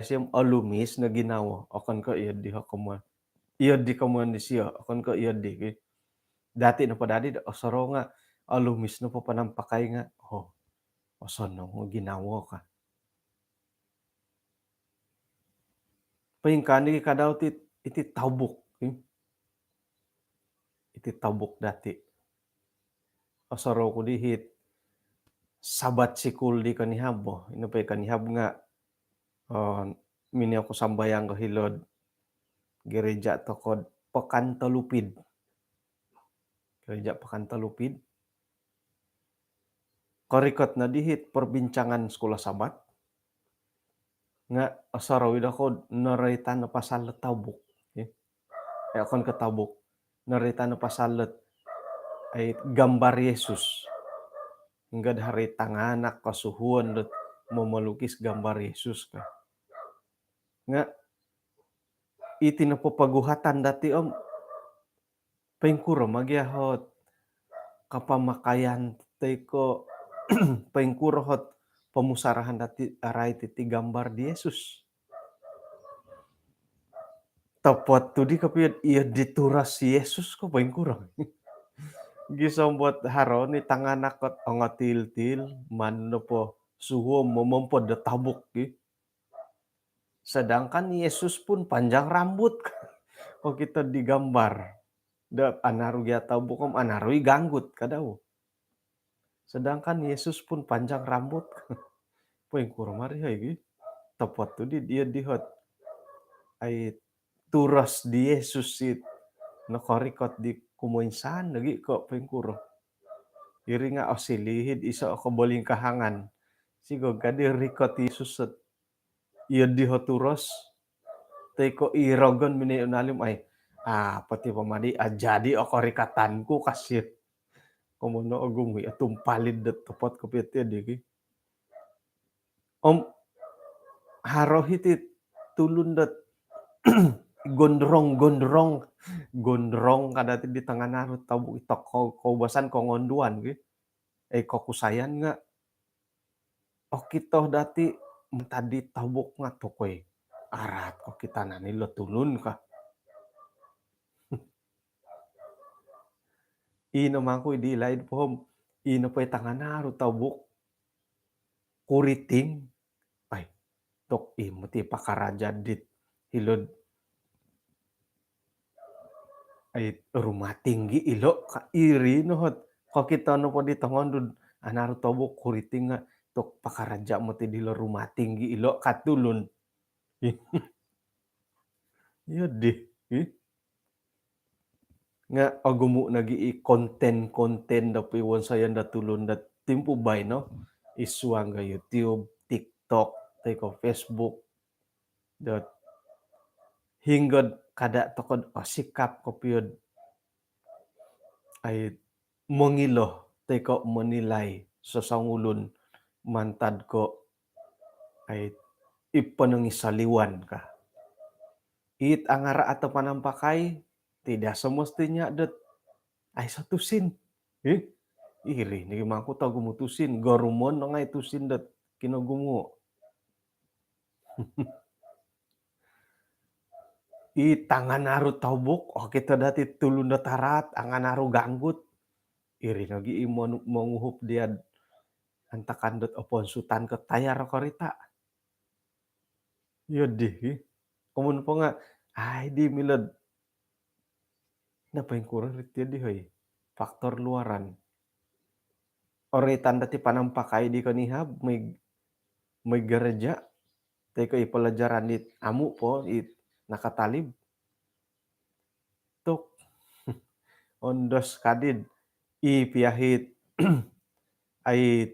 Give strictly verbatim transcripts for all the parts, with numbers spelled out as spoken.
Siom olumis no ginawo, okon ko iyo di ho komoyon. Iyo di komoyon disio, okon ko iyo di ki. Dati nopo dadi do osorou nga olumis nopo panampakai nga, oh, osonong o ginawo ka. Poingkaa nogi kadau ti, iti tobuk, hmm? Iti tobuk dati. Osorou ku di hiti Sabat sikul di konihab bo. Ino po i konihab nga, oh, minio ku sambayang ko hilo'd gereja toko'd Pekan Telupid. Gereja Pekan Telupid. Korikot no di hiti perbincangan sekolah Sabat. Nga osorou i dokoyu noroitan o pasal do tobuk. Eh, okon ko tobuk. Noroitan o pasal do, ai, gambar Yesus. Hinggo do haro i tanganak kosuhuon do momolukis gambar Yesus ka. Nga iti nopo poguhatan dati om, poingkuro ma gia hot kapamakaian toi ko poingkuro hot pomusarahan dati arai titi gambar di Yesus. Topot tu di kopio iyo di turas Yesus ko poingkuro. Gisom buat haro ni tanganak kot ongotil-til, maan nopo suhuo momompod do tobuk ki. Sedangkan Yesus pun panjang rambut. Kokito di gambar. Do anaru gia tobuk om anaru i ganggut kadau. Sedangkan Yesus pun panjang rambut. Poingkuro ma ri hoi gi. Topot tu di iyo di hot, ai, turas di Yesus it nokorikot di kumoinsan lagi ko poingkuro. Iri nga osiliu hiti iso o kobolingkahangan. Sigog ka di rikot Yesus it iyo di hot turas. Toi ko i rogon minoi unalim, ai, apo ti po ma di ajadi o korikatan ku ka sio. Komoyon no ogumu i otumpalid do topot kopio ti di ki. Om haro hiti tulun dot gondrong-gondrong, gondrong ka dati di tanganaru tobuk, i toko koubasan kongonduan ki. Eh, kokusayan nga okito dati mantad di tobuk nga tokoi. Araat kokitanan ilo tulun ka. Ino mangku i di laid po om, ino po i tanganaru tobuk. Kuriting, ai, tok i moti pakaraja dit hilo'd, ai, rumah tinggi ilo ka, iri no hot. Kokito nopo di tongondu anaru tobuk kuriting nga tok pakaraja moti di hilo rumah tinggi ilo ka tulun. Iyo di, ih. Nga ogumu nogi i konten-konten do piwonsoyon do tulun do timpu baino, i suang do YouTube, TikTok, toi ko Facebook. Dot hinggo do kada toko do osikap kopio do, ai, mongilo toi ko monilai sosongulun mantad ko, ai, i ponongisoliwan ka. It angaraat o panampakai, tidak semestinya dot aiso tusin. Ih, iri nogi mangku togumu tusin, gorumon no ngai tusin dot kinogumu. I tanganaru tobuk, okito dati tulun dot araat, anganaru ganggut. Iri nogi i monu-, monguhup dia antakan dot oponsutan ko tayar o korita. Iyo di, ih. Komoyon po nga, ai, di milo do, na poingkuro ri ti di hoi. Faktor luaran. Oroitan dati panampakai di konihab, moi, moi gereja, toi ko i pelajaran dit amu po, it nakatalib. Tok. Ondos kadi do, i pia hiti, ai,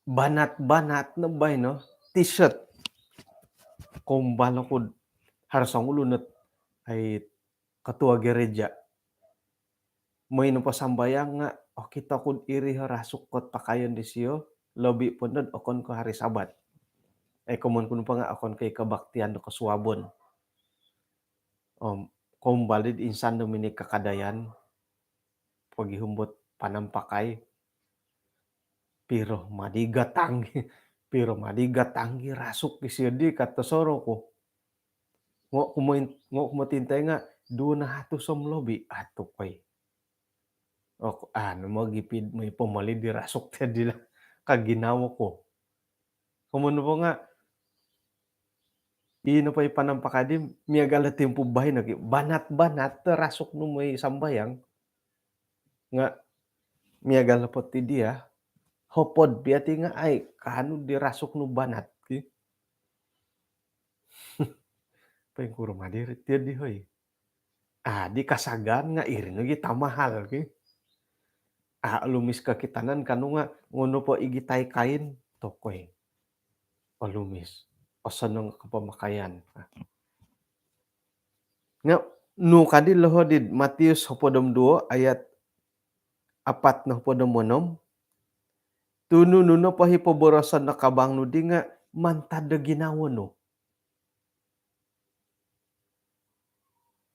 banat-banat no baino, t-shirt. Koumbal oku do haro songulun ot, ai, ketua gereja. Moi nopo sambayang nga, okito ku do iri o rasuk ot pakaian disio, lobi po ndo do okon ko hari Sabat. Eh, komoyon ku nopo nga okon ko i kebaktian do kosuabon. Om koumbal di do insan do minoi kakadayan, pogihum dot panampakai, piro ma di gatang. Piro madi gatang gi rasuk isio di ka tosoroku. Ngo' kumoin-, ngo' kumotintai nga' duo nahatus om lobi. Atukoi. Ok, anu mogipid moi pomoli di rasuk tadi lah. Ka ginawo ku. Komoyon nopo nga' ino po i panampakai di miagal do timpu baino ki. Banat-banat do rasuk nu moi sambayang. Nga' miagal nopo ti dia, hopod pia ti nga' ai, kaanu di rasuk nu banat ki. Poingkuro madi ri ti di hoi. Adi kasagaan nga' iri nogi tamahal ki. A' olumis kokitanan kanu nga' ngono po igitai kain tokoi. Olumis. Osonong kopomakaian. Nga' nu kadi loho di Matius hopod om duo ayat apat no hopod om onom. Tu nunu nopo i poboroson do kabang nu di nga' mantad do ginawo nu.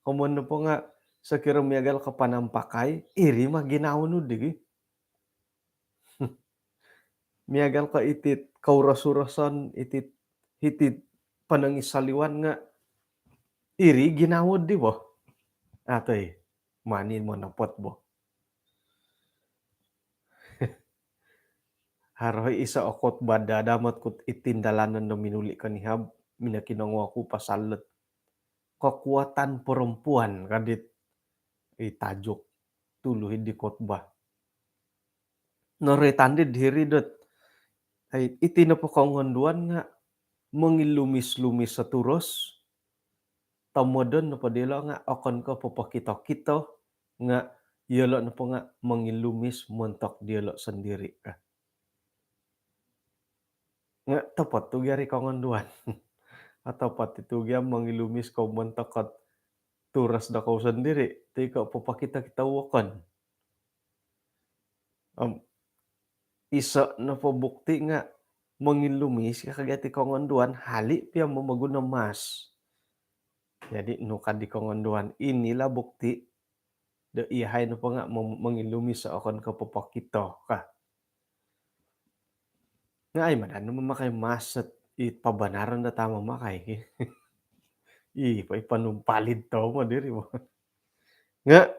Komoyon nopo nga' sokiro miagal ko panampakai, iri ma ginawo nu di gi. Miagal ko iti kouros-uroson, iti, iti ponongisoliwan nga' iri ginawo di bo. Atoi, mani monopot bo. Haro i iso o khotbah dadamot ku id tindalanon do minuli konihab, minokinongou oku pasal dot kekuatan perempuan kadi i tajuk tulu di khotbah. Noroitan di diri dot, ai, iti nopo kongonduan nga' mongilumis-lumis do turos, tomodon nopo diolo nga' okon ko popokito-kito, nga' iyolo nopo nga' mongilumis montok diolo sondiri ka. Nga' topot tu gia ri kongonduan. Topot itu gia mongilumis kou montok ot turos do kou sondiri, ti ko popokito-kito wokon. Om iso nopo bukti nga' mongilumis ka gia ti kongonduan, hali pia momoguno mas. Jadi nu kadi kongonduan, inilah bukti do iyahai nopo nga' mom-, mongilumis okon ko popokito ka. Nga' ai madan no mamakai mas ot i pabanaran do tama makai ki. I, pa-, i panumpalid tama diri bo. Nga'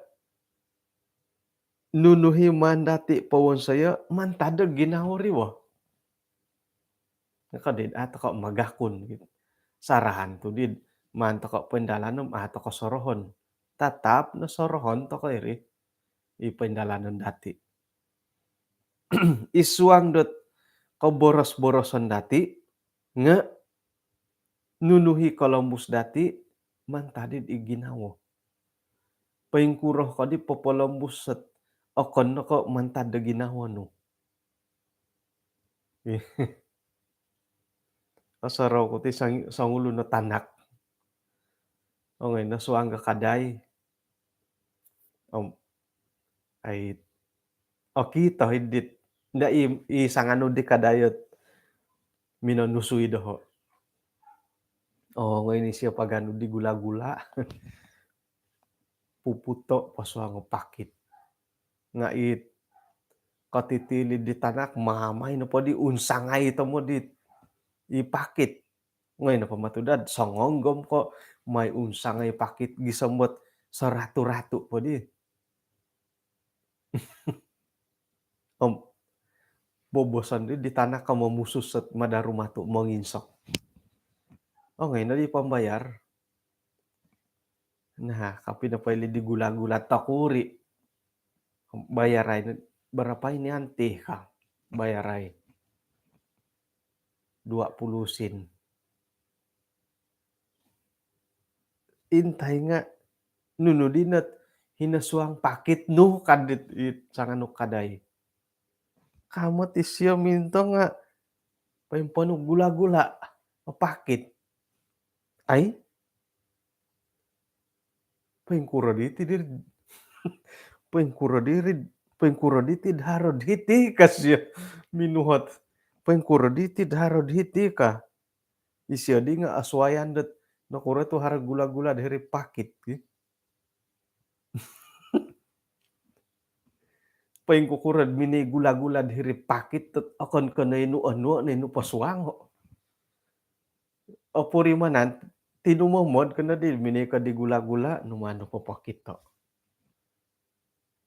nunu i maan dati powonsoyo mantad do ginawo ri bo. Nga' kadi a' toko magakun gitu. Sarahan tu di maan toko poindalanon, a' toko sorohon. Tatap no sorohon toko iri i poindalanon dati. I suang dot koboros-boroson dati nga' nunu i kolombus dati mantad di ginawo. Poingkuro ko di popolombus ot okon no ko mantad do ginawo nu. Osorou ku ti sang-, songulun o tanak. Ongoi no suang ka kadai. Om, ai, okito i dit. Nda i, i sanganu di kadai ot minonusui doho. Ongoi ni isio paganu di gula-gula. Puputo po suang o pakit. Nga' it kotitilid di tanak, mamai nopo di unsangai tomod it i pakit. Ongoi nopo matu dad songonggom ko mai unsangai pakit gisom dot soratu-ratu po di. Om boboson di, di tanak ko momusus ot madaru matu monginsok. Ongoi no di pambayar. Nah, kapi nopo ili di gula-gula tokuri. Bayar ai, berapa ini anti ka? Bayar ai. Dua puluh sin. Intai nga' nunu di not hino suang pakit nu ka dit, it sanganu kadai. Kamot isio mintong nga' poimponu gula-gula, pakit. Ai? Poingkuro diti dir-, poingkuro diri, poingkuro diti haro diti ka isio minuhot. Poingkuro diti haro diti ka. Isio di nga' osuayan dot nokuro tu haro gula-gula diri pakit ki. Poingkukuro minoi gula-gula diri pakit tu okon ko' ninu onuo, ninu posuango'. Opurimanan, tinumomod ko nodi minoi ko di gula-gula, numaan nu popokito.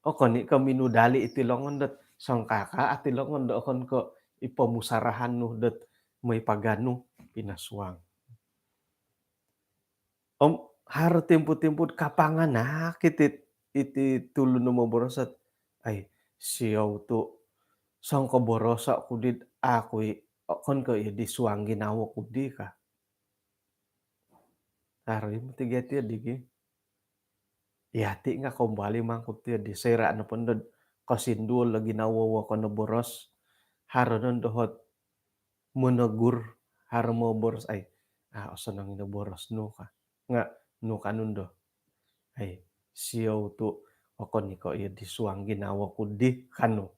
Okon i' ko' minudali' iti longon dot songkaka' ati longon dot okon ko' i pomusarahan nu dot moi paganu pinosuang. Om haro timpu-timpu kapanganak iti, iti tulun no moboros ot, ai, siou tu' songko boroso' ku dit aku i' okon ko' iyo di suang ginawo ku di ka. Haro i' moti gia ti di gi. Iyati' nga' kombali mangku ti di, soira' nopo nod kosinduol o ginawo wokon o boros, haro no dohot monogur, haro moboros, ai, a' osonong ino boros nu ka. Nga' nu kanu ndo, ai, siou tu' okon i' ko' iyo di suang ginawo ku di kanu.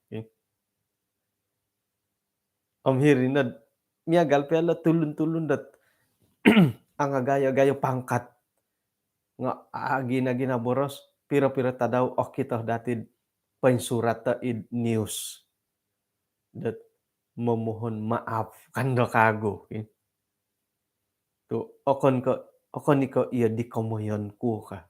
Om hiri nod miagal pia lo tulun-tulun dot angagayo-gayo pangkat. Nga' a' gina-gina boros, piro-piro tadau okito dati'd poinsurat id news dot momohon maaf kando kagu. Tu' okon ko', okon i' ko' iyo di komoyon ku ka.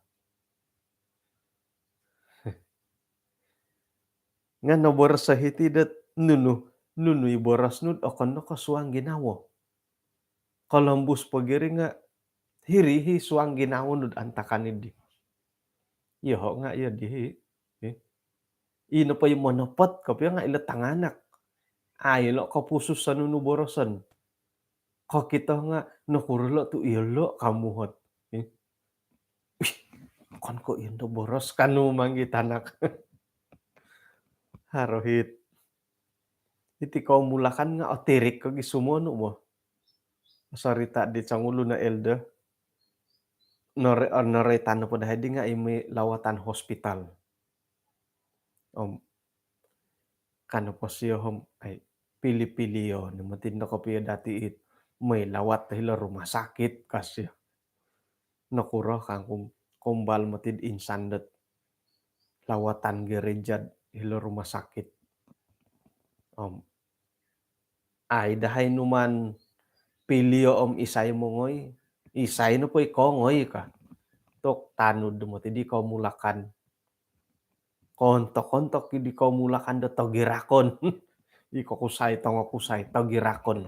Nga' noboros o hiti dot nunu, nunu i boros nu'd okon no ko' suang ginawo. Kolombus pogi ri nga' hiri i suang ginawo nu'd antakan i di. Iyoho' nga' iyo di i. Ino po i monopot kopio nga' ilo tanganak. Ai, ilo kopusus o nunu boroson. Kokito nga' nokuro lo tu' iyolo' kamuhot. Ih, okon ko' iyo ndo boros kanu manggi tanak. Haro hiti. Iti komulakan nga' otirik ko gi sumonu bo. Sorita' di songulun o elder. Nore-, noroitan nopo dahai di nga' i moi lawatan hospital. Om kano po sio om, ai, pili-pilio no moti ndo kopio dati it moi lawat hilo rumah sakit ka sio. Nokuro kangku, kombal moti insan dot lawatan gereja hilo rumah sakit. Om ai dahai numaan pilio om isai mongoi, isai nopo i kongoi ka. Tu' tanud moti di komulakan. Kontok-kontok di komulakan do togirakon. I kokusai, tongokusai, togirakon.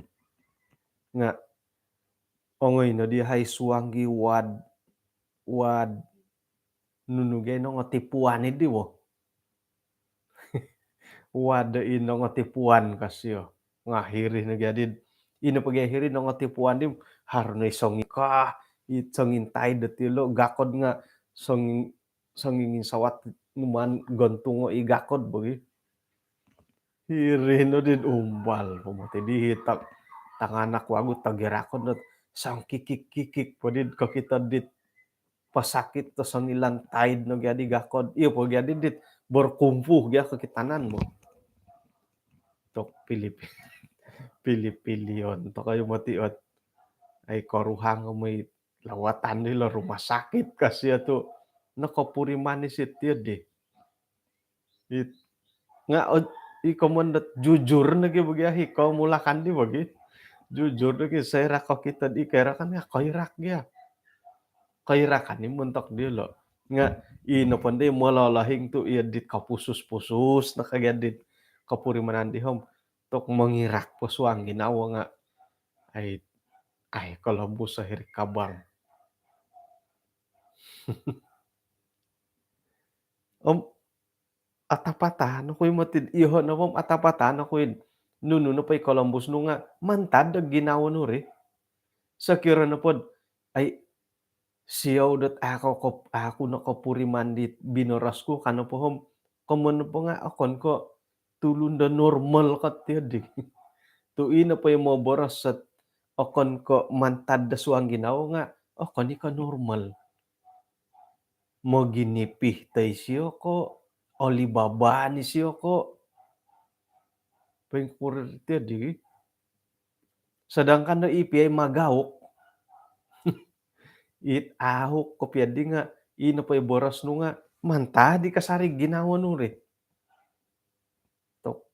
Nga' ongoi no dihai suang gi wad, wad nunu gi nongotipuan i di wo. Wad i nongotipuan ka sio. Nga' hiri no gi adid. Ino po gi hiri nongotipuan di, haro no i songika, i songintaid dot ilo gakod nga' songin-, songinginsawat numaan gontungo i gakod bogi. Hiri no dit umbal po moti di hitak tanganak wagu togirakon dot songkikik-kikik po dit kokito dit pasakit tu' songilantaid no gi adi gakod. Iyo po gi adi dit berkumpuh gi kokitanan bo. Tu' pilip-, pili-pilion tokou moti ot. Ai, koruhang moi lawatan dilo rumah sakit ka sio tu' nokopuriman i siti di. It, nga' od-, i komon dot jujur nogi bogi ahi komulakan di bogi. Jujur nogi soira' kokito di koirak kan nga' koirak gia. Koirakan i montok dilo. Nga' i nopo ndi mololohing tu' iyo dit kopusus-pusus no ka gia dit kopurimanan di om. Tu' mongirak po suang ginawo nga'. Ai, ai, kolombus o hiri kabang. Om atapatan oku i moti, iyoho' nopo om atapatan oku i. Nunu nopo i kolombus nu nga' mantad do ginawo nu ri. Sokiro nopo d, ai, siou dot aku kop-, aku nokopuriman dit binoros ku kano po om, komon nopo nga' okon ko' tulun do normal ka ti di. Tu' ino po i moboros ot okon ko' mantad do suang ginawo nga' okon i' ko' normal. Moginipih toi sio ko', Alibaba ni sio ko'. Poingkuro ti di. Sedangkan do i pia i magauk. It ahuk kopio di nga', ino po i boros nu nga' mantad i kasari ginawo nu ri.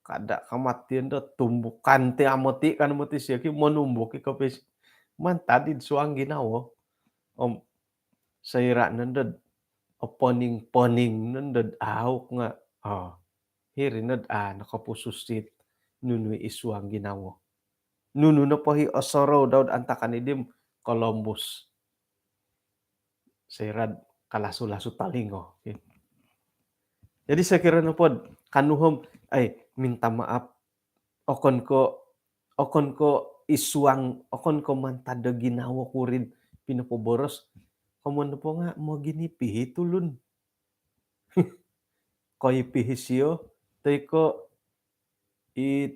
kada kamatian do tumbukan ti amoti kan moti sio ki monumbuk i kopis. Mantad id suang ginawo. Om soira' nondod oponing-poning nondod auk nga', oh, hiri nod a' nokopusus it nunu i suang ginawo. Nunu nopo hi osorou dau antakan i dim kolombus. Soira'd kalasu-lasu talingo. Jadi sokiro nopod kanuhom, ai, minta maaf, okon ko, okon ko i suang, okon ko mantad do ginawo ku rid pinopoboros. Komon nopo nga' moginipi hi tulun. Koipi hi sio, toi ko i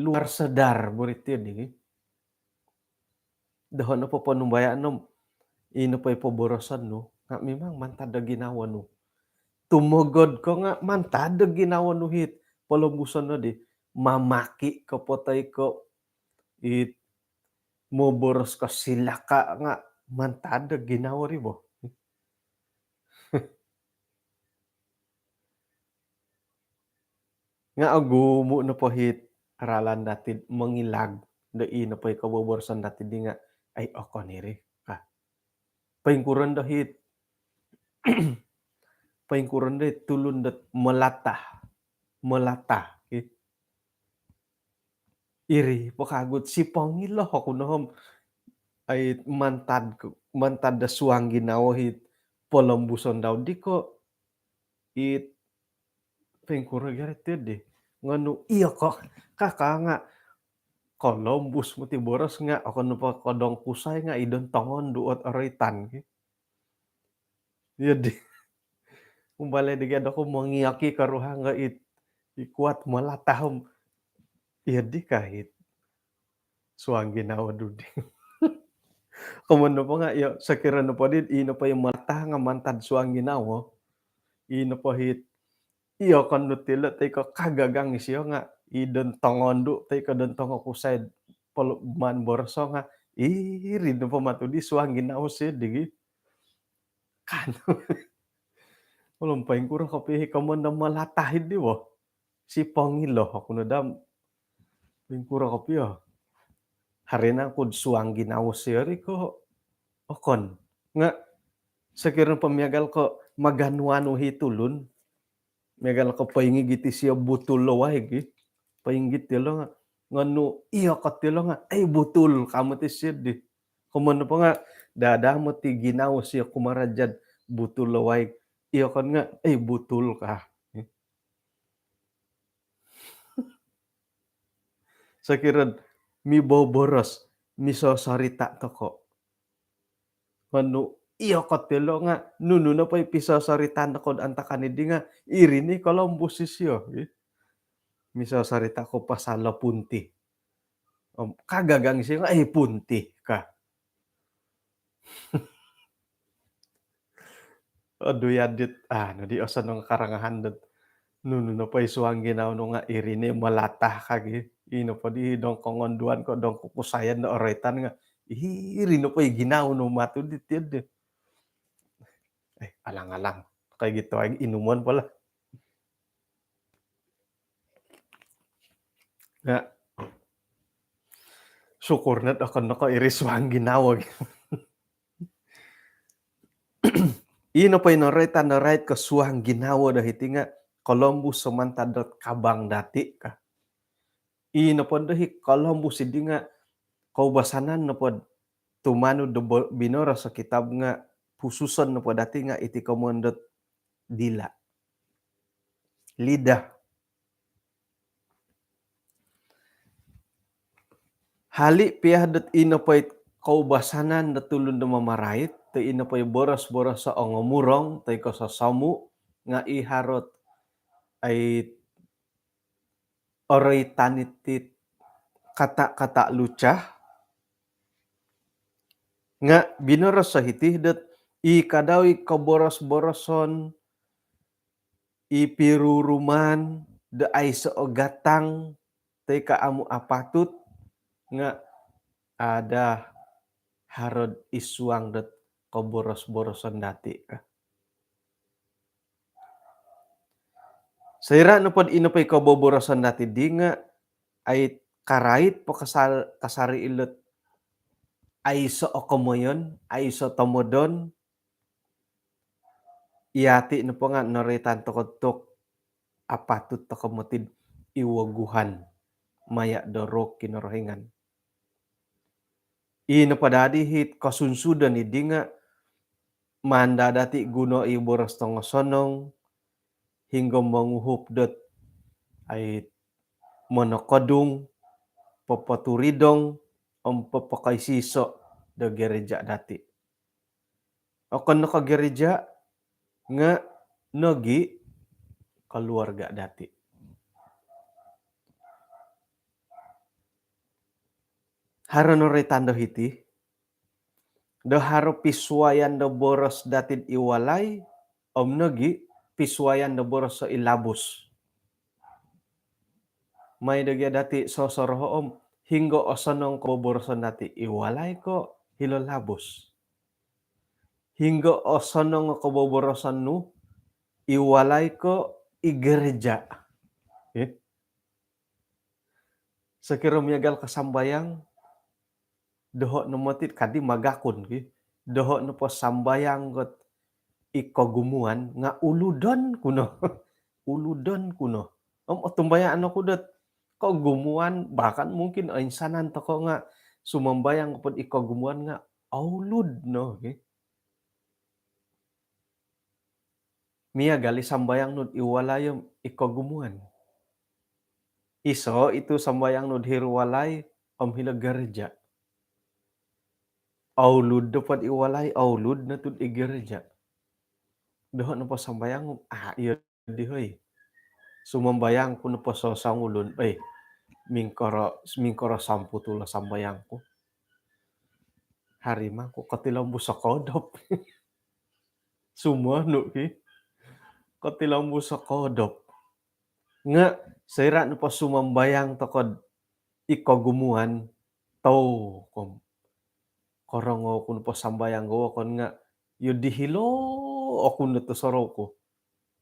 luar sedar bo ri ti di. Doho' nopo ponumbaya' nom, ino po i poboroson nu nga' mimang mantad do ginawo nu. Tumogod ko nga' mantad do ginawo nu hit polombuson nodi, mamaki' ko po toi ko it moboros ko silaka' nga' mantad do ginawo ri bo. Nga' ogumu' nopo hit ralan dati'd mongilag do i nopo i koboboroson dati'd di nga', ai, okon iri ka. Poingkuro ndo hit, poingkuro ndo hit tulun dot melatah, melatah ki. Iri po kagu'd sipongilo oku nohom, ai, mantad, mantad do suang ginawo hit polombuson dau di ko' it poingkuro gari ti di. Nganu iyo ko' kaka nga' kolombus moti boros nga' okon nopo kodong kusai nga' idon tongondu' ot oroitan ki. Iyo di. Umbalai di gado ko mongiaki karuhang nga' it, i kuat melatah om. Iyo di ka it suang ginawo dudi. Komon nopo nga' iyo, sokiro nopo di, i nopo i melatah nga' mantad suang ginawo. I nopo hit, iyo, okon nu tilo toi ko' kagagang isio nga' idon tongondu' toi ko' don tongo kusai polo-, maan boroso nga' iri nopo matu di suang ginawo sio di gi. Kan. Ulun poingkuro kopio hi komon do melatah di bo. Sipongilo oku no dam. Poingkuro kopio. Haro nangku'd suang ginawo sio ri ko' okon. Nga' sokiro po miagal ko' maganu-anu hi tulun. Miagal ko' poingigit isio butul lo waig i. Poingigit ilo nga', nganu iyo ko' tilo nga', ai, butul ka moti sio di. Komon nopo nga' dada moti ginawo sio kumaraja'd butul lo waig. Iyo kon nga', ai, butul ka. Sokiro'd miboboros, misosorita' toko'. Nganu iyo ko' tilo nga', nunu nopo i pisosoritaan toko'd antakan di nga', iri ni kolombus isio. Misosorita' ko' pasal lo punti. Om kagagang isio nga', ai, punti ka. Aduh, ya dit, anu di, osonong karangahan dot nunu nopo i suang ginawo nu nga' iri ni melatah ka gi. I nopo di dong kongonduan ko' dong kukusayan do oroitan nga' iri nopo i ginawo nu matu di tiad di. Eh, alang-alang. Kayak gitu aja inumon pala. Nga' syukur nod okon no ko' iri suang ginawo. I nopo i noroitan do roit ko' suang ginawo do hiti nga' kolombus so mantad dot kabang dati' ka. I nopo do hi kolombus di nga' koubasanan nopo tumanud do bo-, binoros o kitab nga' pususon nopo dati' nga' iti komon dot dila'. Lidah. Hali' piya dot i nopo i koubasanan do tulun do mamarait, toi i nopo i boros-boros o ongomurong, toi ko' sosomu', nga' i haro't ai oroitan iti't kata-kata lucah, nga' binoros o hiti dot i kadau i koboros-boroson, i piruruman do aiso' o gatang, toi ko' amu' apatut, nga' ada haro'd i suang dot koboros-boroson dati' ka. Soira' nopod ino po i koboboroson dati' di nga' ai karait po kasal-, kasari' ilot aiso' o komoyon, aiso' tomodon, iyati' nopo nga' noroitan toko' tu' apatut toko' moti'd iwoguhan maya' do Roh Kinorohingan. Ii nopo dadi hit kosunsudon iddi nga' maan daa dati' guno i boros tongosonong, hinggo monguhup dot ai monokodung, popoturidong, om popokoisiso' do gereja' dati'. Okon no ko' gereja' nga' nogi' koluarga' dati'. Haro noroitan do hiti, do haro pisuayan do boros dati'd i walai, om nogi' pisuayan do boros so i labus. Mai do gia dati' sosoroho' om, hinggo osonong koboboroson dati', i walai ko' hilo labus? Hinggo osonong koboboroson nu, i walai ko' i gereja'? Eh? Sokiro miagal ko sambayang, doho' no moti'd kaddi magakun ki. Doho' nopo sambayang got i kogumuan nga' uludon ku no. Uludon ku no. Om otumbayaan oku dot kogumuan, bahkan mungkin oinsanan toko' nga' sumambayang pod i kogumuan nga' oulud no ki. Miagal i sambayang nu'd i walai om i kogumuan. Iso' i tu' sambayang nu'd hiri walai om hilo gereja'. Oulud nopod i walai, oulud no tu'd i gereja'. Doho' nopo sambayang om, ah, iyo di hoi. Sumambayang ku nopo sosongulun, oi, mingkoro, mingkoro samputul o sambayang ku. Haro mangku kotilombus o kodop. Sumonu ki. Kotilombus o kodop. Nga' soira' nopo sumambayang toko'd i kogumuan, tou kom. Korongou ku nopo sambayang go wokon nga' iyo di hilo oku no tu' sorou ku.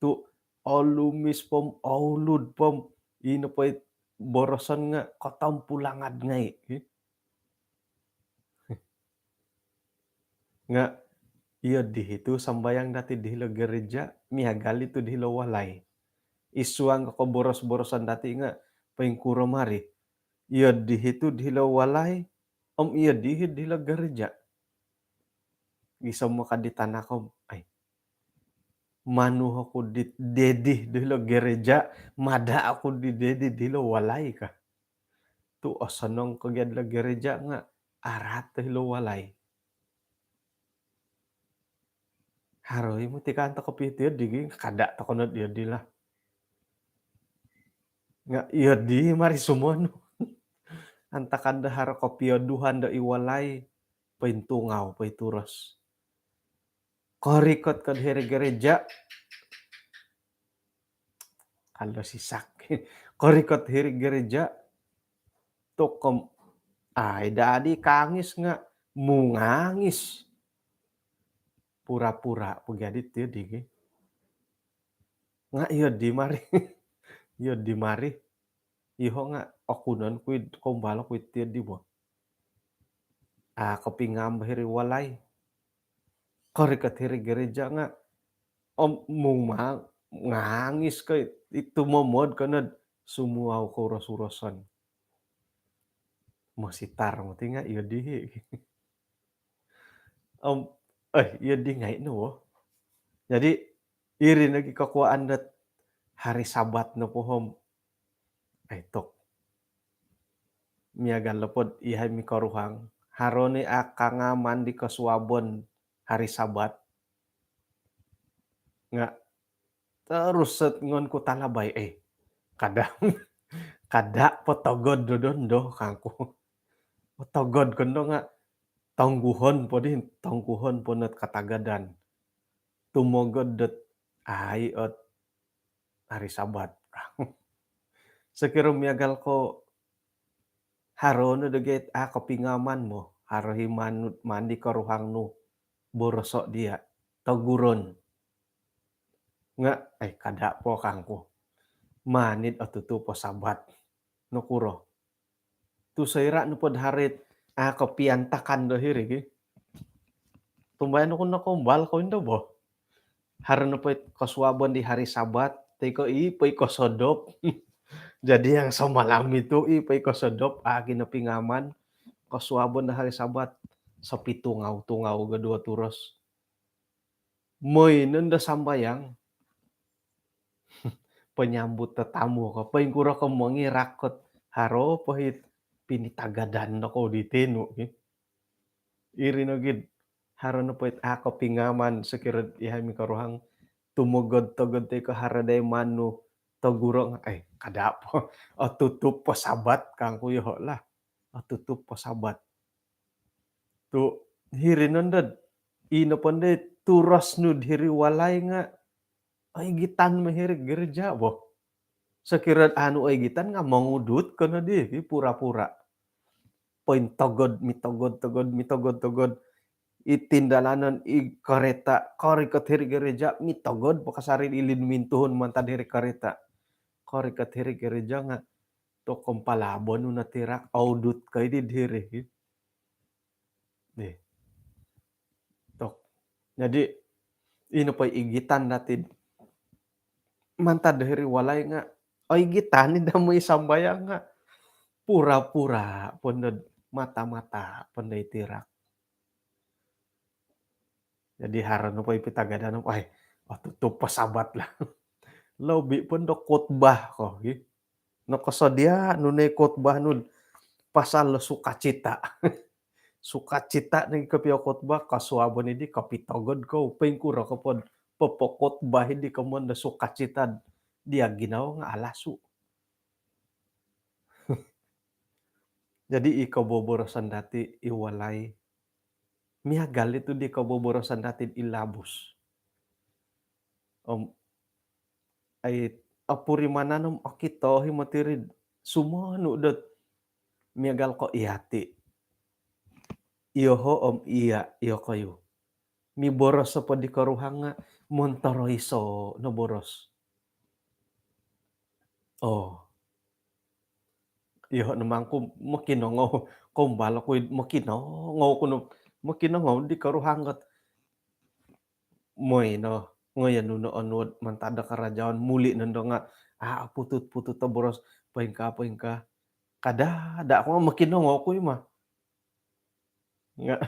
Tu' olumis pom, oulud pom, ino po i boroson nga' kotompulangad ngai'. Nga' iyo di hitu sambayang dati' di hilo gereja', miagal i tu' di hilo walai. I suang ko boros-boroson dati' nga' poingkuro mari. Iyo di hitu di hilo walai, om iyo di hit di hilo gereja'. Gisom mo kaddi tanak om, ai, manu oku di dedi di hilo gereja', mada' oku di dedi di hilo walai ka. Tu' osonong ko gia di hilo gereja' nga' araat di hilo walai. Haro i mutikaan toko' piti iyo di gi, kada' toko' nod iyo di lah. Nga' iyo di mari sumonu. Antakan do haro kopioduhan do i walai, pointungau, poituros. Korikot ko'd hiri gereja'. Kalau sisak. Korikot hiri gereja'. Tu' kom, ai, dadi kangis nga' mungangis. Pura-pura po gia di tiyo di gi. Nga' iyo di mari. Iyo di mari. Iyoho' nga' okunon ku i, kombalo ku i tiyo di bo. A, kopingam hiri walai. Korikot hiri gereja' nga' om mung ma-, ngangis ko i tumomod ko nod sumuau kouros-uroson. Mositar moti nga' iyo di hi. Om, eh, iyo di ngai' no wo. Jadi, iri nogi kokuaan dot hari Sabat nopo om, ai, tok. Miagal nopod iyahai mikoruhang, haro ni a' kangaman di kosuabon hari Sabat. Nga' torus sot ngon ku talabai, eh, kada', kada' po togod do dondo kangku. Togod kondo nga' tongguhon po di, tongguhon po not katagadan. Tumogod dot ai ot hari Sabat. Sokiro miagal ko haro no do gait a' kopingaman mo, haro hi manu-, maan di koruhang nu boroso' diya', toguron. Nga', ai, kada' po kangku. Manid otutup o Sabat. Nokuro? Tu soira' nopod haro it a' kopiantakan do hiri ki. Tumbayaan oku nokombal ko indo bo. Haro nopo it kosuabon di hari Sabat, toi ko i po i kosodop. Jadi yang semalam itu i po i kosodop, a' kinopingaman, kosuabon do hari Sabat, sopitungau-tungau ga duo turos. Moi nondo sambayang, penyambut tetamu ko, poingkuro ko mongirak kot, haro po it pinitagadan no ko di tenu ki. Iri no gid, haro nopo it a' kopingaman sokiro iyahai mikoruhang, tumogod-togod toi ko haro dai manu toguro nga, eh, kada po. Otutup po Sabat kangku yoho lah. Otutup po Sabat. Tu hiri nondo, ino pondo turos nu diri walai nga oigitan mo hiri gereja bo. Sokiro anu oigitan nga mongudut ko nodi, pura-pura. Pointogod, mitogod-togod, mitogod-togod. I tindalanon, i kareta, korikot hiri gereja, mitogod po kasari i lid mintuhun mantad hiri kareta. Korikot hiri gereja nga, tu kompalabon nu no tirak, oudut ko i di diri. Nih. Tok. Jadi, ino po igitan dati mantad do hiri walai nga, oigitan i do moi sambayang nga, pura-pura pondo, mata-mata pondo i tirak. Jadi haro nopo i pitagadan, ai, otutup po Sabat lah. Lobi pondo khotbah ko, gi. Nokosodia nu no i khotbah nu pasal sukacita. Sukacita no i kopio khotbah, kosuabon i di kopitogod ko, poingkuro ko pod popokhotbah i di komoyon do sukacita, dia ginawo nga alasu. Jadi i koboboroson dati i walai, miagal i tu di koboboroson dati i labus. Om, ai, opurimanan om okito i moti ri sumonu dot miagal ko iyati. Iyoho om iya, iyokoyu. Miboros nopo di koruhang nga montoroiso no boros. Oh. Iyoho no mangku mokinongou, kombal oku i mokinongou ku no, mokinongou di koruhang ot, moi no, ngoyo nu no onuo mantad do karajaon, muli nondo nga, a, putut-putut o boros, poingkaa, poingkaa. Kada, da ko nga mokinongou ku i ma. Nga,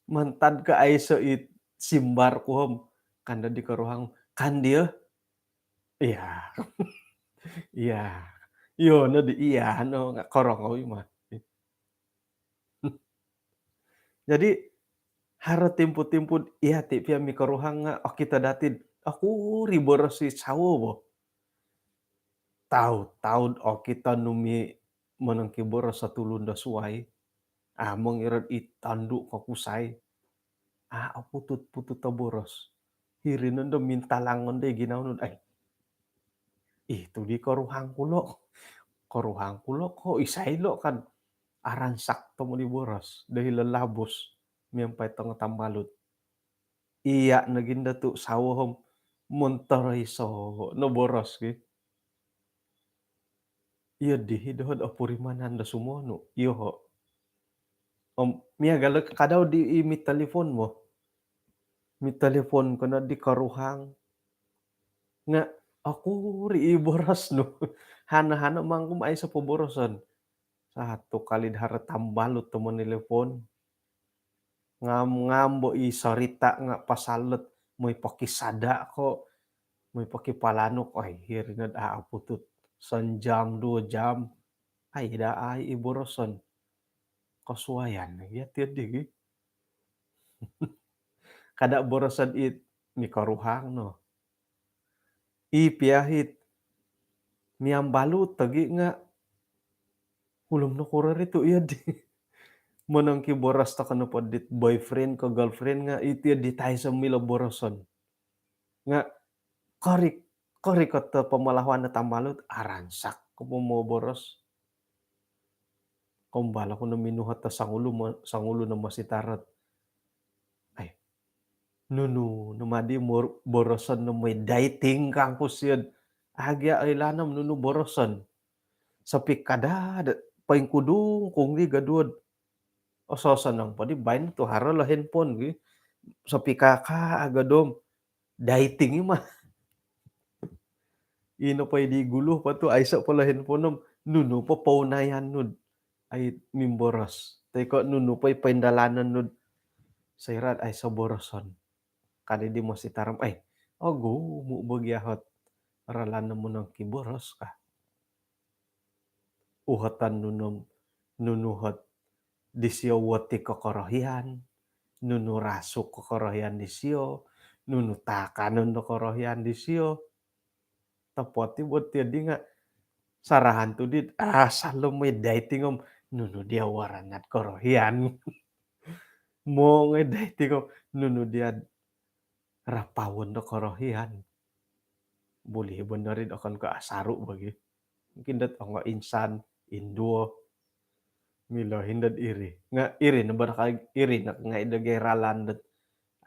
mantad ko aiso i simbar ku om, kando di koruhang, kan dia. Iya. Iya. Iyo no di iya no, nga korongou i ma. Jadi, haro timpu-timpu iyati pia mikoruhang nga okito dati, okuri boros i sawo bo. Taud-taud okito nu mi monongkiboros o tulun do suai. A, mongirad i tondu ko kusai. A, oputut-putut o boros. Hiri nondo mintalangon do i ginawo nu, ai. Itu di koruhang ku lo. Koruhang ku lo ko isai lo kan. Aransak tomod i boros do hilo labus miampai tongo tambalut. Iya nogi ndo tu sawo om montoroiso no boros ki. Iyo di i doho do opurimanan do sumonu, iyoho. Om, miagal kadau di i mitelefon mo. Mitelefon ko no di koruhang. Nga, okuri i boros nu. Hana-hana mangku om aiso poboroson. Satu kali do haro tambalut tu monelefon. Ngam-ngam bo i sorita nga pasal dot moi pokisada ko, moi pokipalanuk, ai, hiri nod a' oputut. Sanjam, duo jam. Ai, da ai i boroson. Kosuayan gia tiyo di gi. Kada boroson it mikoruhang no. I pia it miambalut togi nga ulum nokuro ri tu iyo di. Monongkiboros toko nopo dit boyfriend ko girlfriend nga iti di taiso milo boroson. Nga kori, kori koto pamalahuan do tambalut, aransak ko momoboros. Kombal oku no minuhot do songulun, songulun no mositarot. Ai, nunu no madi mor-, boroson no moi dating kangku siod. Agi a' oilaan om nunu boroson. Sopikada' do poingkudung kung di gaduod. Ososonong po di baino tu haro lo handphone gi. Sopikaka' agadom. Dating i' ma. Ino po i di gulu po tu aiso' po lo handphone om nunu po pounayan nu'd ai mimboros. Toi ko' nunu po i poindalanon nu'd soira'd aiso' boroson. Kadi di mositi' taram, ai, ogumu' bo gia hot ralan nu monongkiboros ka. Uhoton nunu, nunu hot disio wotik o korohian, nunu rasuk o korohian disio, nunu taakanon do korohian disio. Topot i' bo tiyo di nga' sarahan tu di, ah, salo moi dating om nunu diya' waranat korohian. Mongoi dating om nunu diya' rapawon do korohian. Buli bo nori do okon ko' asaru' bo gi. Mungkin dot ongo insan, induo. Milo hindod iri. Nga' iri no bo naka-, iri no ngai' do gai ralan dot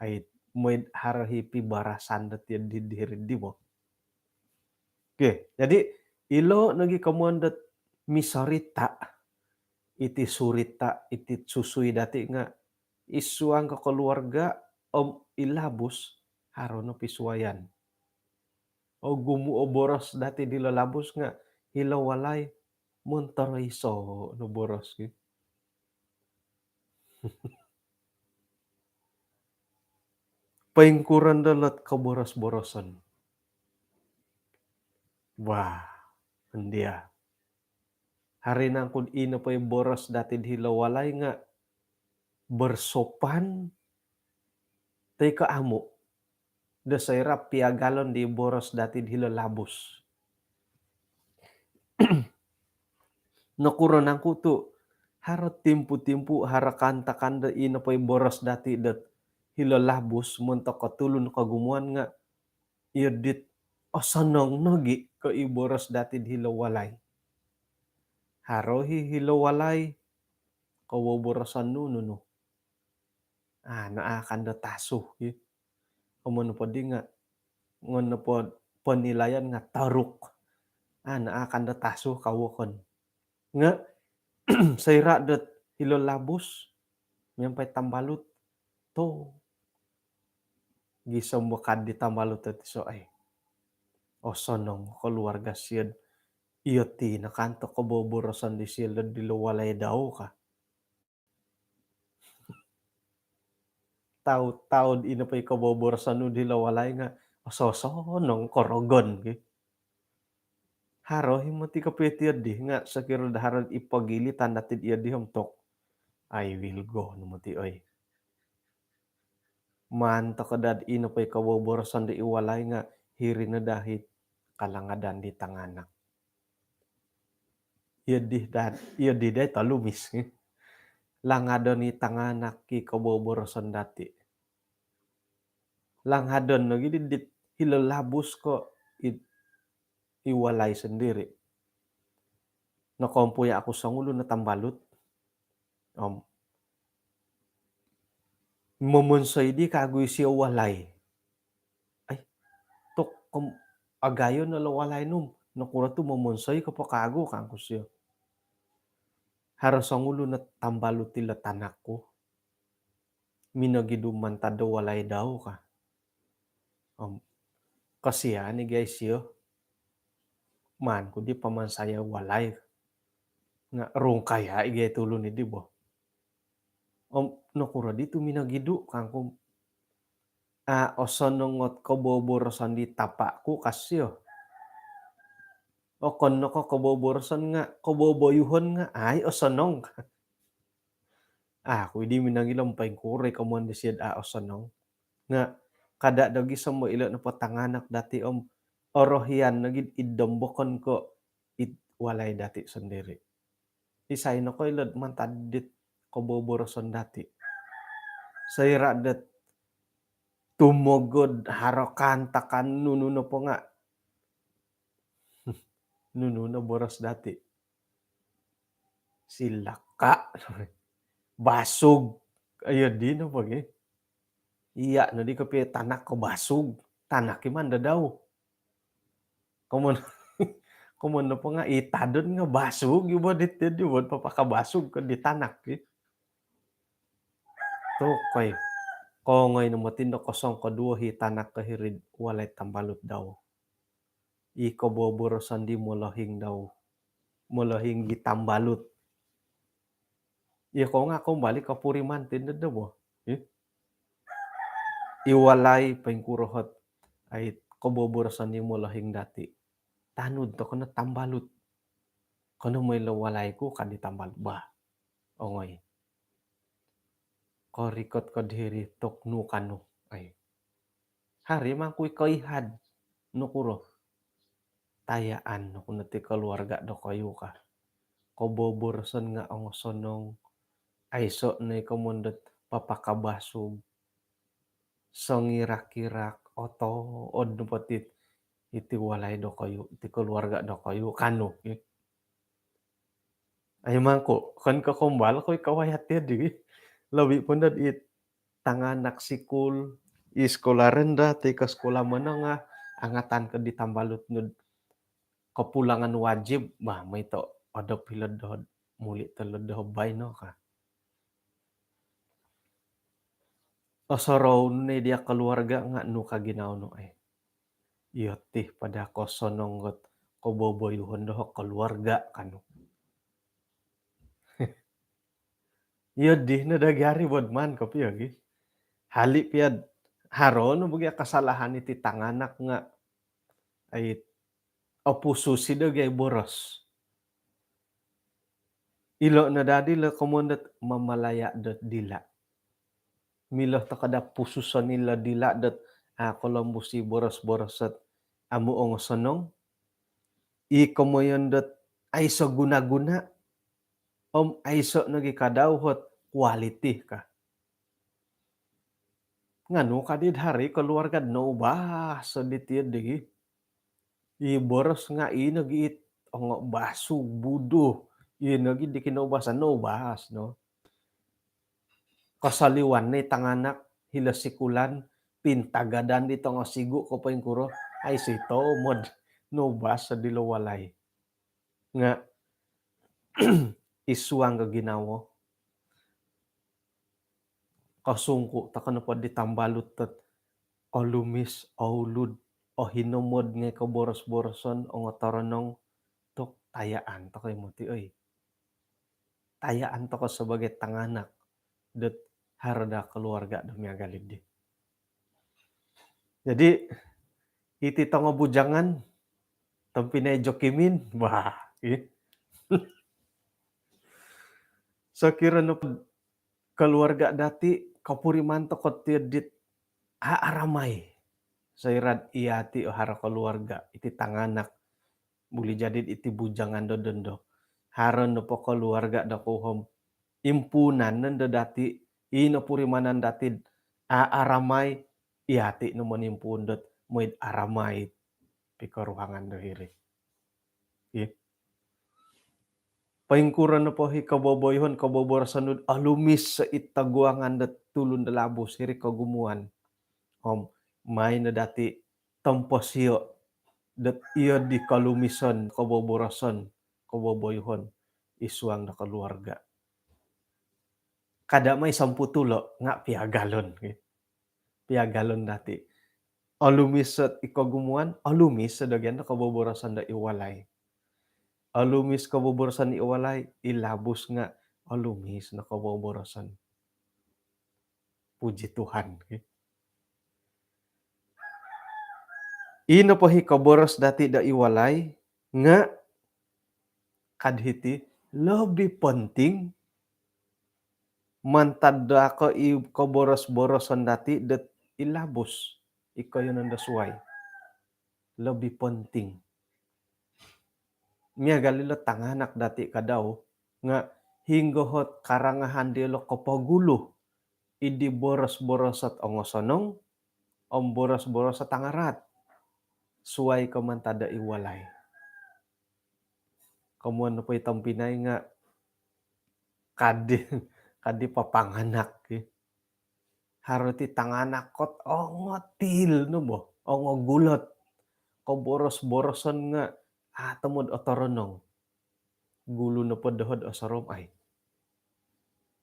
ai moi'd haro hi pibarasan dot iyo di diri di bo. Okey, jadi ilo' nogi komoyon dot misorita', iti surita', iti susui dati' nga' id suang ko koluarga' om id labus haro no pisuayan. Ogumu' o boros dati' dilo labus nga' hilo walai montoroiso' no boros ki. Poingkuro ndo lot koboros-boroson. Wah, andia. Haro nangku'd ino po i boros dati'd hilo walai nga' bersopan toi ko' amu'. Do soira' piagalon di boros dati'd hilo labus. Nokuro nangku tu' haro timpu-timpu, haro kaantakan do ino po i boros dati' dot hilo labus montok ko tulun kogumuan nga' iyo dit osonong nogi' ko i boros dati'd hilo walai. Haro hi hilo walai, koboboroson nu nunu. Ah, na akan do tasu, ki. Komoyon nopo di nga', ngon nopo ponilayan nga' toruk. Ah, na akan do tasu kawokon. Nga' soira' dot hilo labus, miampai tambalut, tu gisom bo kad di tambalut dot iso ai. Osonong koluarga' siyo'd iyo ti nakanto koboboroson di siyo'd hilo walai dau ka. Tau-tau'd ino po i koboboroson nu'd hilo walai nga' ososonong ko rogon ki. Haro hi moti kopio tiyo di nga' sokiro'd haro'd ipogilitan dati'd iyo di om tok. Ai, wilgo no moti oi. Maan toko' daa'd ino po i koboboroson di i walai nga' hiri no daa hi kalangadan di tanganak. Iyo di daa, iyo di daa i tolumis, eh. Langadon i tanganak i koboboroson dati'. Langadon nogi' di, di hilo labus ko' i, i walai sondiri'. Nokoompuya' oku songulun o tambalut. Om momonsoi di kaagu isio walai. Ai, tok, kom, agayo no lo walai nu om, nokuro tu momonsoi ko po kaagu, kangku sio. Haro songulun o tambalut ilo tanak ku. Minogidu mantad do walai dau ka. Om kasian i gai sio. Maan ku di pamansai walai. Nga' rungkaya' i gai tulun i di bo. Om nokuro di tu minogidu, kangku. A' osonong ot koboboroson di tapa' ku, ka sio. Okon no ko koboboroson nga' koboboyuhon nga' ai osonong. Aku i di minongilo om poingkuro i komoyon disio'd a' osonong. Nga' kada' do gisom bo ilo nopo tanganak dati' om orohian nogi'd id dombokon ko' id walai dati' sondiri'. Isai nokoilo'd mantad dit koboboroson dati'. Soira' dot tumogod haro kaantakan nunu nopo nga'. Nunu no boros dati'. Silaka'. Basug. Ayo dino po gi. Iya' no di kopio tanak ko basug. Tanak i' maan do dau. Komon, komon nopo nga' i tadon nga' basug i bo di, di bo papakabasug ko di tanak i. Tokoi. Kongoi no moti ndo kosong koduo i tanak ko hiri'd walai tambalut dau. I koboboroson di molohing dau. Molohing di tambalut. Iyo ko nga' kombali kopuriman ti ndo bo. I walai poingkuro ot ai koboboroson di molohing dati. Tanud toko no tambalut. Kono moi lo walai ku ka di tambalut. Bah. Ongoi. Korikot ko diri tok nu kanu. Ai. Hari mangkui koihad. Nokuro. Tayaan oku no ti koluarga' dokoyu ka. Koboboroson nga' ongosonong. Aiso' no i komon dot papakabasug. Songirak-irak, otood nopo ti iti walai dokoyu, iti koluarga' dokoyu, kanu. Ai mangku, okon ko kombal ko i kawayat iyo di. Lobi po ndo it tanganak sikul, i sekolah rendah, toi ko sekolah menengah, angatan ko di tambalut nud kopulangan wajib, bah, moi to odop hilo'd doho, muli' to lo'd doho baino ka. Osorou nu no i diya koluarga' nga' nu ka ginawo nu ai. Iyo ti pada kosonong ot koboboyuhon doho koluarga' kanu. Iyo di no dagi hari bo maan kopio gi. Hali' piya'd haro no bo gi kasalahan iti tanganak nga' ai opusus i do gi ai boros. Ilo' no dadi lo komon dot mamalaya' dot dila'. Milo toko da pususon ilo dila' dot a' kolombus i boros-boros ot amu' ongosonong. I komoyon dot aiso guna-guna. Om aiso' nogi kadau ot kualiti ka. Nga' nu kadi'd hari koluarga'd noubas o diti'd digi. I boros nga' i nogi it ongo basug buduh. I nogi di kinoubasan noubas no. Kosoliwan no i tanganak hilo sikulan, pintagadan di tongo sigu' ko poingkuro, aiso i tomod noubas o dilo walai. Nga' i suang ko ginawo, kosungku' toko nopo di tambalut dot olumis, oulud, ohinomod ngai' ko boros-boroson, ongotoronong, tok tayaan toko i moti oi. Tayaan toko sebagai tanganak dot haro da koluarga' do miagal iddi. Jadi iti tongo bujangan, tompinai Jokimin, bah, ih. Sokiro nopo koluarga' dati' kopuriman toko' ti dit a' aramai. Soira'd iyati' o haro koluarga', iti tanganak, buli jadi'd iti bujangan do dondo. Haro nopo koluarga' do kuhom impuunan nondo dati', ino purimanan dati'd a' aramai, iyati' no monimpuun dot moi'd aramai pikoruhangan do hiri. Ih. Poingkuro nopo hi koboboyuhon, koboboroson nu'd olumis so i toguangan dot tulun do labus hiri kogumuan. Om mai no dati' tomposio' dot iyo di kolumison, koboboroson, koboboyuhon i suang do koluarga'. Kada' mai somputulo' nga' piagalon. Piagalon dati'. Olumis so i kogumuan, olumis so do gia no koboboroson do i walai. Olumis koboboroson i walai, i labus nga' olumis no koboboroson. Puji Tuhan. Ino po hi koboros dati' do i walai nga' kad hiti, lebih penting mantad do ako i koboros-boroson dati' dot i labus, i koiyonon do suwai. Lebih penting. Miagal ilo tanganak dati' kadau nga' hinggo hot karangahan diyolo' kopogulu iddi boros-boros ot ongosonong om boros-boros ot angaraat. Suwai ko mantad do i walai. Komoyon nopo i tompinai nga' kadi, kadi papanganak, ki. Haro ti tanganak kot ongotil no bo, ongogulot. koboros-boroson nga' a' tomod otoronong. Gulu nopo doho'd osorou om ai,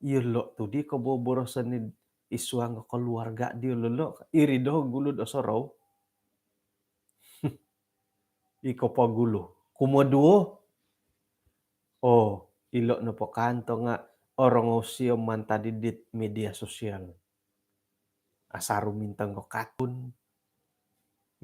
iyolo' tu di koboboroson id isuang koluarga' diyolo' lo'. Iri doho gulu'd osorou. I kopogulu. Kumoduo, oo, ilo' nopo kanto nga' orongou sio mantad id dit media sosial. Asaru mintong ko katun,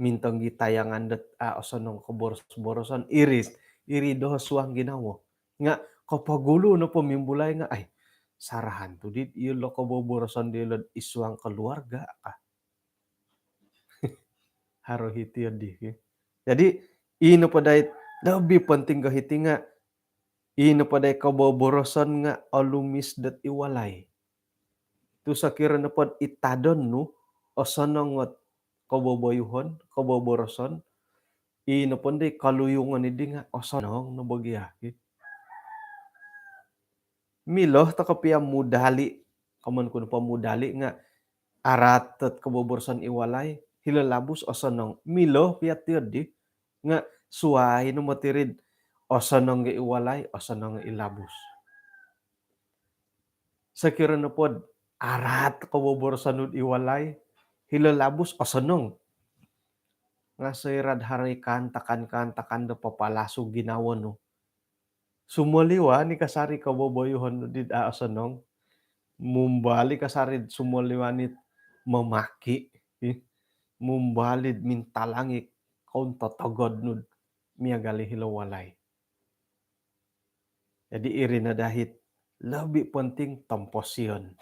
mintong gi tayangan dot a' osonong koboros-boroson, iri, iri doho suang ginawo. Nga' kopogulu nopo mimbulai nga' ai, sarahan tu di iyolo' koboboroson diyolo'd isuang koluarga' ka. Haro hiti oddi ki. Jadi, ii nopo dai lobi ponting ko hiti nga', ii nopo dai koboboroson nga' olumis dot id walai. Tu sokiro nopod itadon nu osonong ot koboboyuhon, koboboroson, ii nopo dai koluyungon iddi nga' osonong no bo gia ki. Milo toko pia mudali, komoyon ku nopo mudali nga' araat dot koboboroson id walai, hilo labus osonong. Milo pia ti oddi nga' suai no moti rid osonong id walai, osonong id labus. Sokiro nopod araat koboboroson nu'd id walai, hilo labus osonong. Nga' soira'd haro i kaantakan-kaantakan do papalasu ginawo nu, sumoliwan i kasari koboboyuhon nu dit a' osonong. Mumbal i kasari'd sumoliwan it mamaki, ih. Mumbal i'd mintalang i koun totogod nu'd miagal i hilo walai. Jadi iri no dahit lobi ponting tomposion.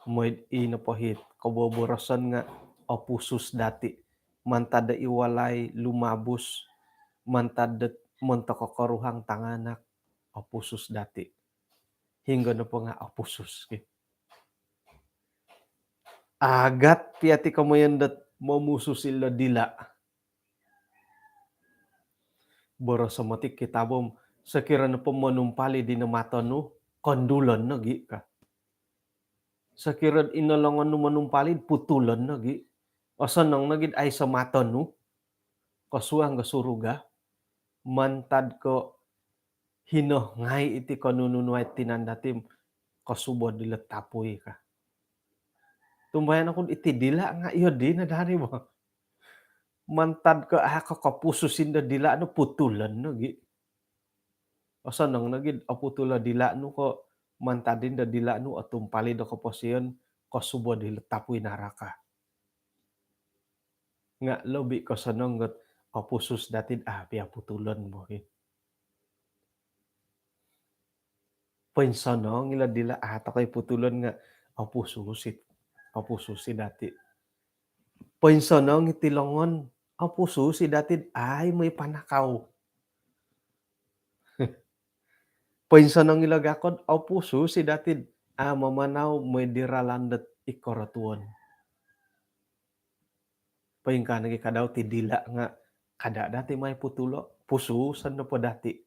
Moi'd ii nopo hit koboboroson nga' opusus dati'. Mantad do id walai lumabus, mantad dot montok koruhang tanganak, opusus dati'. Hinggo nopo nga' opusus ki. Agat pia ti komoyon dot momusus ilo dila'. Boroso' moti kitab om, sokiro nopo monumpali dino mato nu, kondulon nogi' ka. Sokiro'd inolongon nu monumpali'd putulon nogi'. Osonong nogi'd aiso mato nu kosuang ko suruga, mantad ko hino ngai' iti konunu nu ai tinan dati' kosubo dilo tapui ka. Tumbayaan oku'd iti dila' nga' iyo dino dari bo. Mantad ko a' ko kopusus indo dila' nu, putulon nogi'. Osonong nogi'd oputulo dila' nu ko mantad indo dila' nu otumpali do koposion, kosubo dilo tapui naraka. Nga' lobi kosonong got opusus dati'd a' pia putulon bo ki. Poinsonong ilo dila' a' toko i putulon nga' opusus i, opusus i dati'. Poinsonong iti longon, opusus i dati'd ai moi panakau. Poinsonong ilo gakod, opusus i dati'd a' mamanau moi di ralan dot i korotuon. Poingkaa nogi' kadau ti dila' nga' kada' dati' mai putulo', pususon nopo dati'.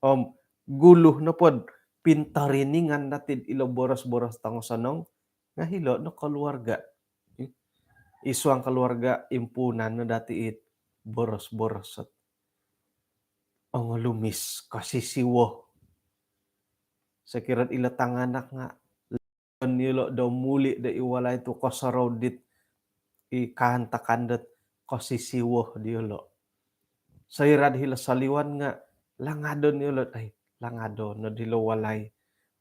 Om gulu nopod pintoriningan dati'd ilo boros-boros tongosonong nga' hilo no koluarga'. Isuang koluarga' impuunan no dati' it boros-boros ot ongolumis, kosisiwo. Sokiro'd ilo tanganak nga' langadon iyolo' do muli' do id walai tu' kosorou dit i kaantakan dot kosisiwo diyolo'. Soira'd hilo soliwan nga' langadon iyolo', ai, langadon nod hilo walai,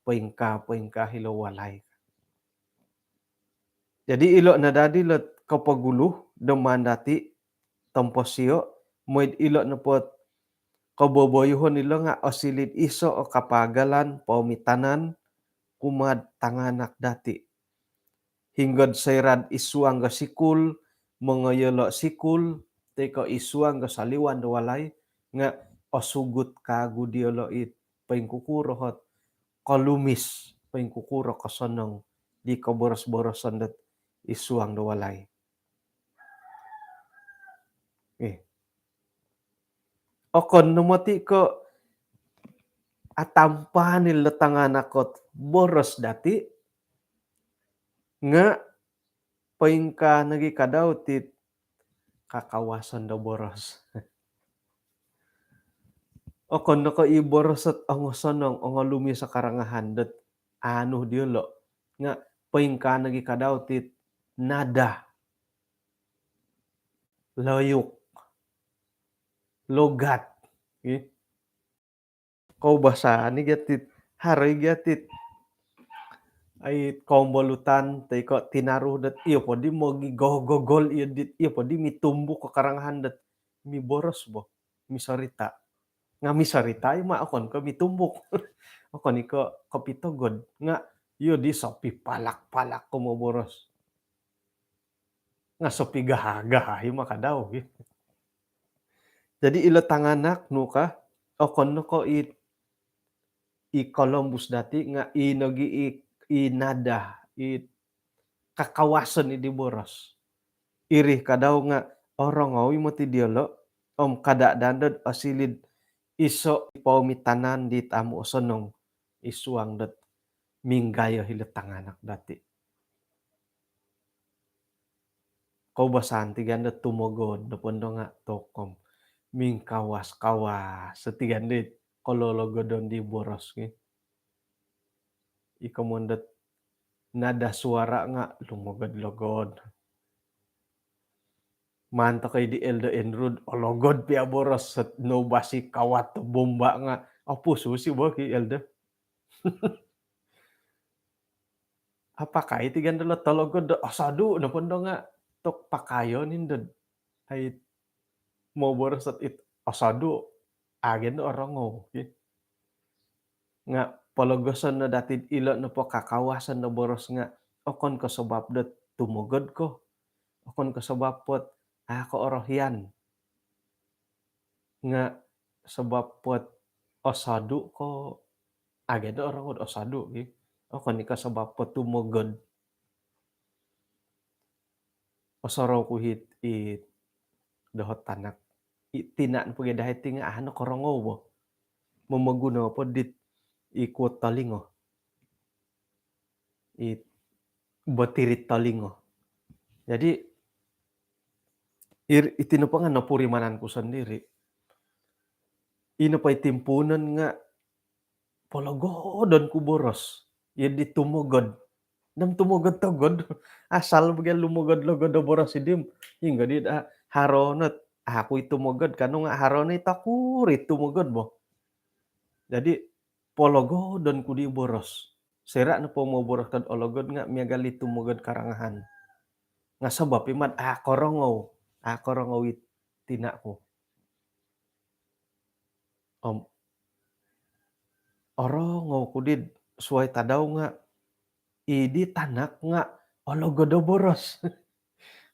poingkaa, poingkaa hilo walai. Jadi ilo' no dadi lot kopogulu do maan dati' tomposio', moi'd ilo' nopo't koboboyuhon ilo nga' osili'd iso' o kapaagalan poomitanan kumaa'd tanganak dati'. Hinggod soira'd isuang do sikul, mongoyolo' sikul, toi ko' isuang do soliwan do walai, nga' osugut kaagu diyolo' it poingkukuro hot kolumis, poingkukuro kosonong di koboros-boroson dot isuang do walai. Eh. Okon no moti' ko' atampan ilo tanganak ot boros dati', nga' poingkaa nogi' kadau ti kakawasan do boros. Okon no ko i boros dot ongosonong, ongolumis o karangahan dot anu diolo'. Nga' poingkaa nogi kadau tit nada, loyuk, logat. Ih. Koubasaan i gatit, haro i gatit. Ai, kombolutan, toi ko tinaru dot, iyo podi mogigogogol, iyo dit, iyo podi mitumbuk o karangahan dot miboros bo, misorita'. Nga' misorita' i ma' okon ko mitumbuk. Okon i ko kopitogod. Nga' iyo di sopipalak-palak ko moboros. Nga' sopigahagaha i ma kadau. Jadi ilo tanganak nu ka, okon no ko i, i kolombus dati' nga' i nogi i, i nada, i kakawasan i di boros. Iri kadau nga' orongou i moti diolo', om kada' dandod osilid iso' i poomitanan dit amu' osonong i suang dot minggayo hilo tanganak dati'. Koubasaan ti gando tumogod nopo ndo nga' tokom mingkawas-kawas ti gando kolologodon di boros ki. Iko mondot nada suara nga' lumogod-logod. Maan toko i di Elder Enrud, ologod pia boros set no basi kawat bomba nga' opusu si bo ki Elder. Apakai ti gandolo tologod do osodu nopo ndo nga' tok pakayon indod. Ai, moboros dot it osodu, agen do orongou ki. Nga' pologoson no dati' ilo nopo kakawasan no boros nga' okon ko sabab dot tumogod ko, okon ko sabab pot a' ko orohian. Nga' sabab pot osodu ko, agen do orongou dot osodu ki. Okon i ko sabab pot tumogod. Osorou ku hit, it dohot tanak. I tina' nopo gia dahai ti nga' a' no korongou bo. Momoguno po dit i kuot tolingo. I botirit tolingo. Jadi ir-, iti nopo nga' nopurimanan ku sondiri'. Ino po i timpuunon nga' pologodon ku boros. Iyo di tumogod. Nam tumogod-togod. Asal bo gia lumogod-logod do boros i dim. Inggo di, ah, haro no, aku i tumogod, kanu nga' haro no i tokuri tumogod bo. Jadi pologodon ku di boros. Soira' nopo moboros kad ologod nga' miagal i tumogod karangahan. Nga' sabab i mad a' korongou, a' korongou i tina' ku. Om orongou ku di suai tadau nga' i di tanak nga' ologod o boros.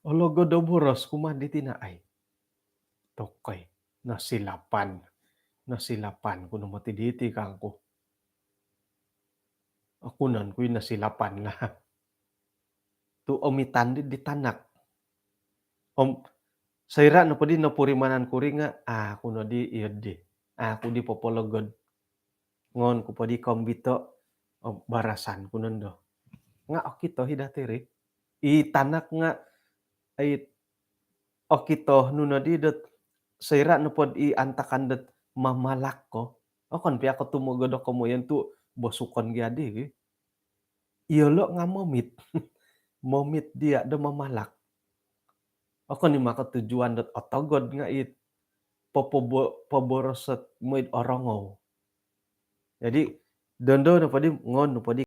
Ologod o boros kumaa di tina' ai. Tokoi, nasilapan. Nasilapan ku no moti diti kangku. Okunon ku i nasilapan lah. Tu' omitan di, di tanak. Om soira' nopo di nopurimanan ku ri nga', aku no di iyo di. Aku di popologod. Ngoon ku po di kombito, om barasan ku nondo. Nga' okito hi dati' ri. I tanak nga', ai, okito nu nodi dot soira' nopod i antakan dot mamalak ko. Okon pia ko tumogod o komoyon tu' bosukon gia di ki. Iyolo' nga' momit. Momit diya' do mamalak. Okon i ma ko tujuan dot otogod nga' it popobo-, poboros dot moid orongou. Jadi dondo nopo di, ngoon nopo di